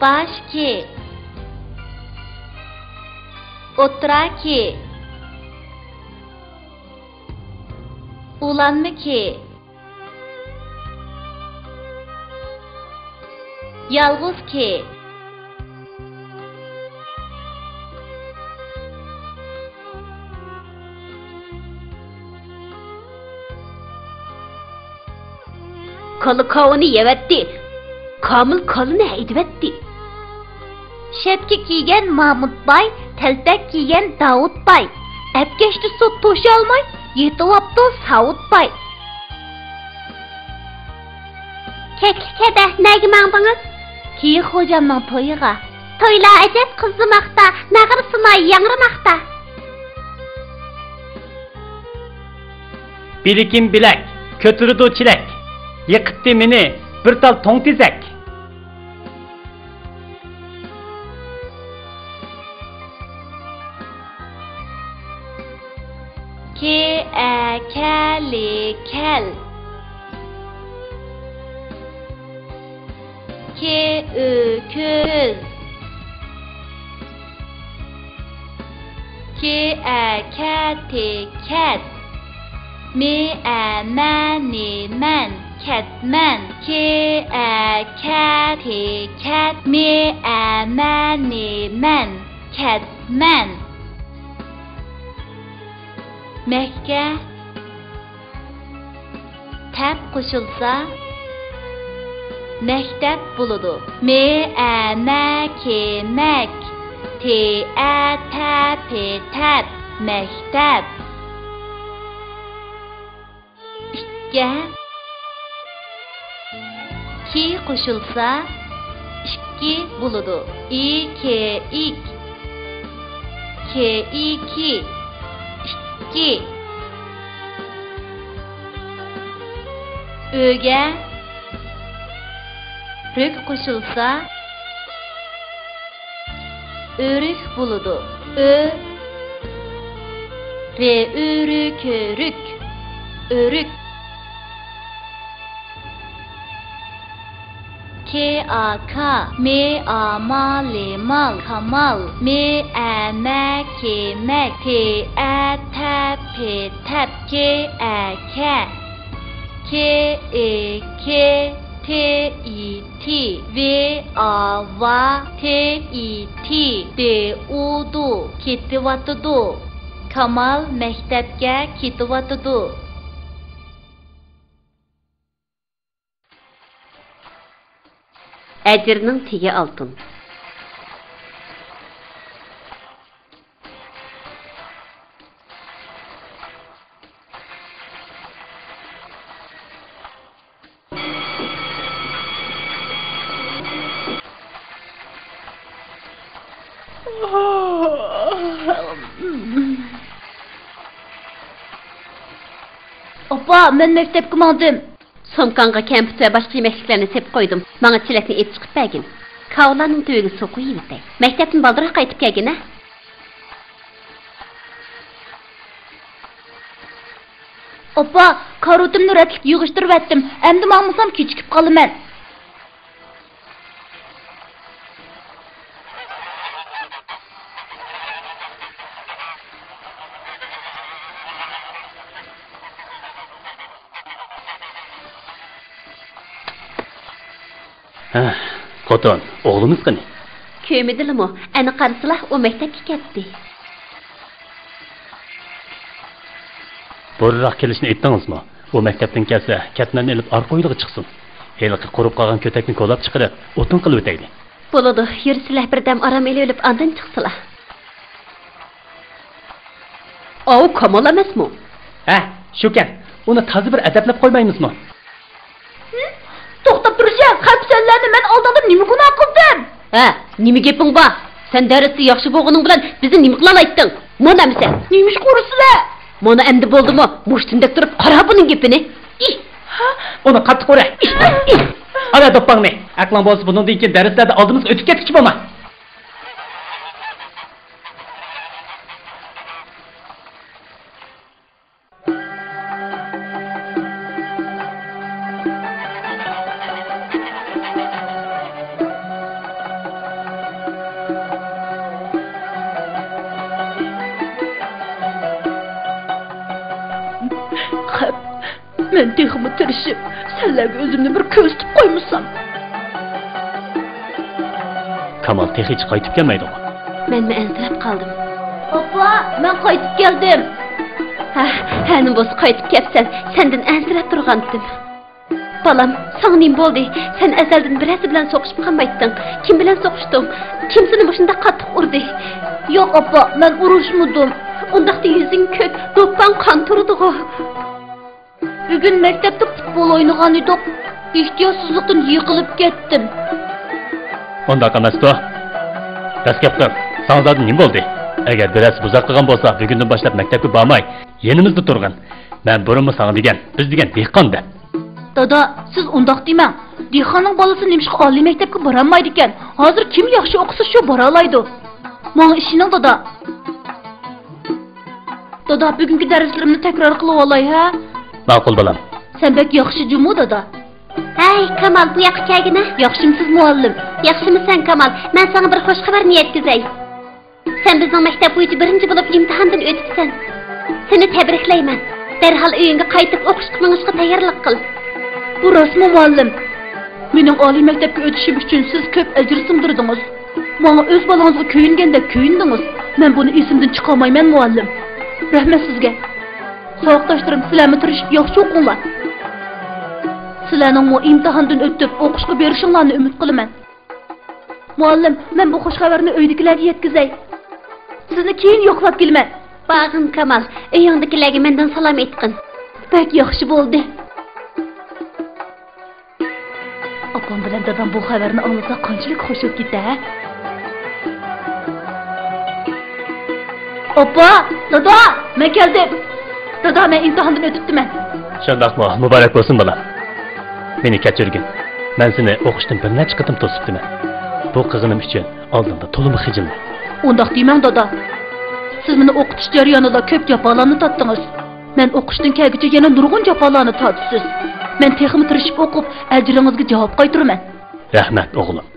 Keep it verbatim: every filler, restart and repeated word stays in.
باش كى. ئوتتۇرا كى. ئۇلانما كى. يالغۇز كى. كالا كاۋىنى يەۋەتتى، كامىل كالىنى ھەيدىۋەتتى. شەپكە كىيگەن مامۇت باي، تەلپەك كىيگەن داۋۇت باي. ئەپكەشتە سوت توشالماي، يېتىۋاپتۇ ساۋۇت باي. كەچلىك ھەدە، نەگە ماڭدىڭىز؟ كېيىك خوجامنىڭ تويىغا. تويلار ئەجەب قىزىماقتا، ناغرا سۇناي ياڭرىماقتا. بىلىكىم بىلەك، كۆتۈرىدۇ چېلەك، يىقىتتى مېنى بىر تال توڭ تېزەك. كې، ئە، كە، لې، كەل. كې، ئۆ، كۆز. كې، ئە، كە، تې، كەت. مې، ئە، مە، نې، مەن، كەتمەن. كې، ئە، كە، تې، كەت. مې، ئە، مە، نې، مەن، كەتمەن. مەككە. تەپ قوشۇلسا، مەكتەپ بولىدۇ. مې، ئە، مە، كې، مەك. تې، ئە، تە، پې، تەپ. مەكتەپ. ئىككە. كى قوشۇلسا، ئىككى بولىدۇ. ئى، كې، ئىك. كې، ئى، كى. ئىككى. ئۆگە رۆك قوشۇلسا، ئۆرۈك بولىدۇ. ئۆ، رې، ئۆ، رۈ، كۆ، رۈك. ئۆرۈك. كې، ئا، كا. مې، ئا، ما، لې، مال. كامال. مې، ئە، مە، كې، مەك. تې، ئە، تە، پې، تەپ. كې، ئە، كە. كې، ئې، كې. تې، ئى، تى. ۋې، ئا، ۋا. تې، ئى، تى. دې، ئۇ، دۇ. كېتىۋاتىدۇ. كامال مەكتەپكە كېتىۋاتىدۇ. ئەجىرنىڭ تېگى ئالتۇن. ئاپا، مەن مەكتەپكە ماڭدىم. سومكاڭغا كەمپۈت ۋە باشقا يېمەكلىكلەرنى سېپىپ قويدۇم. ماڭا چېلەكنى ئېلىپ چىقىپ بەرگىن. كاۋىلارنىڭ تۈۋىگە سۇ قۇيۇۋېتەي. مەكتەپتىن بالدۇرراق قايتىپ كەلگىن، ھە؟ ئاپا، كارىۋىتىمنى رەتلىك يىغىشتۇرۇۋەتتىم. ئەمدى ماڭمىسام كېچىكىپ قالىمەن. ھە، خوتۇن، ئوغلىمىز قېنى؟ كۆرمىدىلىمۇ؟ ئەنە قارىسىلا، ئۇ مەكتەپكە كەتتى. بۇرۇنراق كېلىشنى ئېيتتىڭىزمۇ؟ ئۇ مەكتەپتىن كەلسە، كەتمەننى ئېلىپ ئارقا ھويلىغا چىقسۇن. ھېلىقى قۇرۇپ قالغان كۆتەكنى كولاپ چىقىرىپ، ئوتۇن قىلىۋېتەيلى. بولىدۇ، يۈرسىلە، بىر دەم ئارام ئېلىۋېلىپ، ئاندىن چىقسىلا. ئاۋۇ كامال ئەمەسمۇ؟ ھە، شۇكەن. ئۇنى تازا بىر ئەدەپلەپ قويمايمىزمۇ؟ ھىم؟ توختاپ تۇرۇشە، خەلپىسەنلەرنى مەن ئالدىڭدا نېمە گۇناھ قىلدىم؟ ھە، نېمە گېپىڭ بار؟ سەن دەرستە ياخشى بولغىنىڭ بىلەن بىزنى نېمە قىلالايتتىڭ؟ مانا ئەمىسە. نېمە ئىش قۇرىسىلەر؟ مانا ئەمدى بولدىمۇ؟ مۇشۇ تىندەك تۇرۇپ قارا بۇنىڭ گېپىنى. ئى! ھە؟ ئۇنى قاتتىق ئۇرە. ئى! ئى! ئالا دوپپاڭنى. ئەقلىڭ بولسا بۇنىڭدىن كېيىن دەرسلەردە ئالدىمىزغا ئۆتۈپ كەتكۈچى بولما. مەن تېخىمۇ تىرىشىپ، سەنلەرگە ئۆزۈمنى بىر كۆرسىتىپ قويمىسام. كامال تېخىچە قايتىپ كەلمەيدىغۇ؟ مەنمۇ ئەنسىرەپ قالدىم. ئاپا، مەن قايتىپ كەلدىم. ھە، ھە، نېمە بولسا قايتىپ كەپسەن. سەندىن ئەنسىرەپ تۇرغانتىم. بالام، ساڭا نېمە بولدى؟ سەن ئەزەلدىن بىرەرسى بىلەن سوقۇشۇپ قالمايتتىڭ؟ كىم بىلەن سوقۇشتۇڭ؟ كىم سېنى مۇشۇنداق قاتتىق ئۇردى؟ ياق، ئاپا، مەن ئۇرۇشمىدىم. ئۇنداقتا يۈزۈڭ كۆك، دوپپاڭ قان تۇرىدىغۇ. بۈگۈن مەكتەپتە پۇتبول ئوينىغان ئىدۇق. ئېھتىياتسىزلىقتىن يىقىلىپ كەتتىم. ئۇنداق ئەمەستۇ. دەسكەپ قىل، ساڭا زادى نېمە بولدى؟ ئەگەر بىرەرسى بۇزاق قىلغان بولسا، بۈگۈندىن باشلاپ مەكتەپكە بارماي، يېنىمىزدا تۇرغىن. مەن بۇرۇنمۇ ساڭا دېگەن، بىز دېگەن دېھقان دەپ. دادا، سىز ئۇنداق دېمەڭ. دېھقاننىڭ بالىسى نېمىشقا ئالىي مەكتەپكە بارالمايدىكەن؟ ھازىر كىم ياخشى ئوقۇسا، شۇ بارالايدۇ. ماڭا ئىشىنىڭ، دادا. دادا، بۈگۈنكى دەرسلىرىمنى تەكرار قىلىۋالاي، ھە؟ ماقۇل، بالام. سەن بەك ياخشى جۇمۇ، دادا. ھەي، كامال، بۇ ياققا كەلگىنە. ياخشىمۇسىز، مۇئەللىم؟ ياخشىمۇسەن، كامال؟ مەن ساڭا بىر خۇش خەۋەرنى يەتكۈزەي. سەن بىزنىڭ مەكتەپ بويىچە بىرىنچى بولۇپ ئىمتىھاندىن ئۆتۈپسەن. سېنى تەبرىكلەيمەن. دەرھال ئۆيۈڭگە قايتىپ ئوقۇشقا مېڭىشقا تەييارلىق قىل. بۇ راستمۇ، مۇئەللىم؟ مېنىڭ ئالىي مەكتەپكە ئۆتۈشۈم ئۈچۈن سىز كۆپ ئەجىر سىڭدۈردىڭىز. ماڭا ئۆز بالىڭىزغا كۆيۈنگەندەك كۆيۈندىڭىز. مەن بۇنى ئېسىمدىن چىقارمايمەن، مۇئەللىم. رەھمەت سىزگە. ساۋاقداشلىرىم، سىلەرمۇ تىرىشىپ ياخشى ئوقۇڭلار. سىلەرنىڭمۇ ئىمتىھاندىن ئۆتۈپ ئوقۇشقا بېرىشىڭلارنى ئۈمىد قىلىمەن. مۇئەللىم، مەن بۇ خۇش خەۋەرنى ئۆيدىكىلەرگە يەتكۈزەي. سىزنى كېيىن يوقلاپ كېلىمەن. بارغىن كامال، ئۆيۈڭدىكىلەرگە مەندىن سالام ئېيتقىن. بەك ياخشى بولدى. ئاپام بىلەن دادام بۇ خەۋەرنى ئاڭلىسا قانچىلىك خۇش بولۇپ كېتە، ھە؟ ئاپا، دادا، مەن كەلدىم. دادا، مەن ئىمتىھاندىن ئۆتۈپتىمەن. شۇنداقمۇ؟ مۇبارەك بولسۇن، بالام. مېنى كەچۈرگىن. مەن سېنى ئوقۇشتىن بىر نەچچە قېتىم توسۇپتىمەن. بۇ قىلغىنىم ئۈچۈن ئالدىڭدا تولىمۇ خىجىلمەن. ئۇنداق دېمەڭ، دادا. سىز مېنى ئوقۇتۇش جەريانىدا كۆپ جاپالارنى تارتتىڭىز. مەن ئوقۇشتىن كەلگۈچە يەنە نۇرغۇن جاپالارنى تارتىسىز. مەن تېخىمۇ تىرىشىپ ئوقۇپ، ئەجرىڭىزگە جاۋاب قايتۇرىمەن. رەھمەت، ئوغلۇم.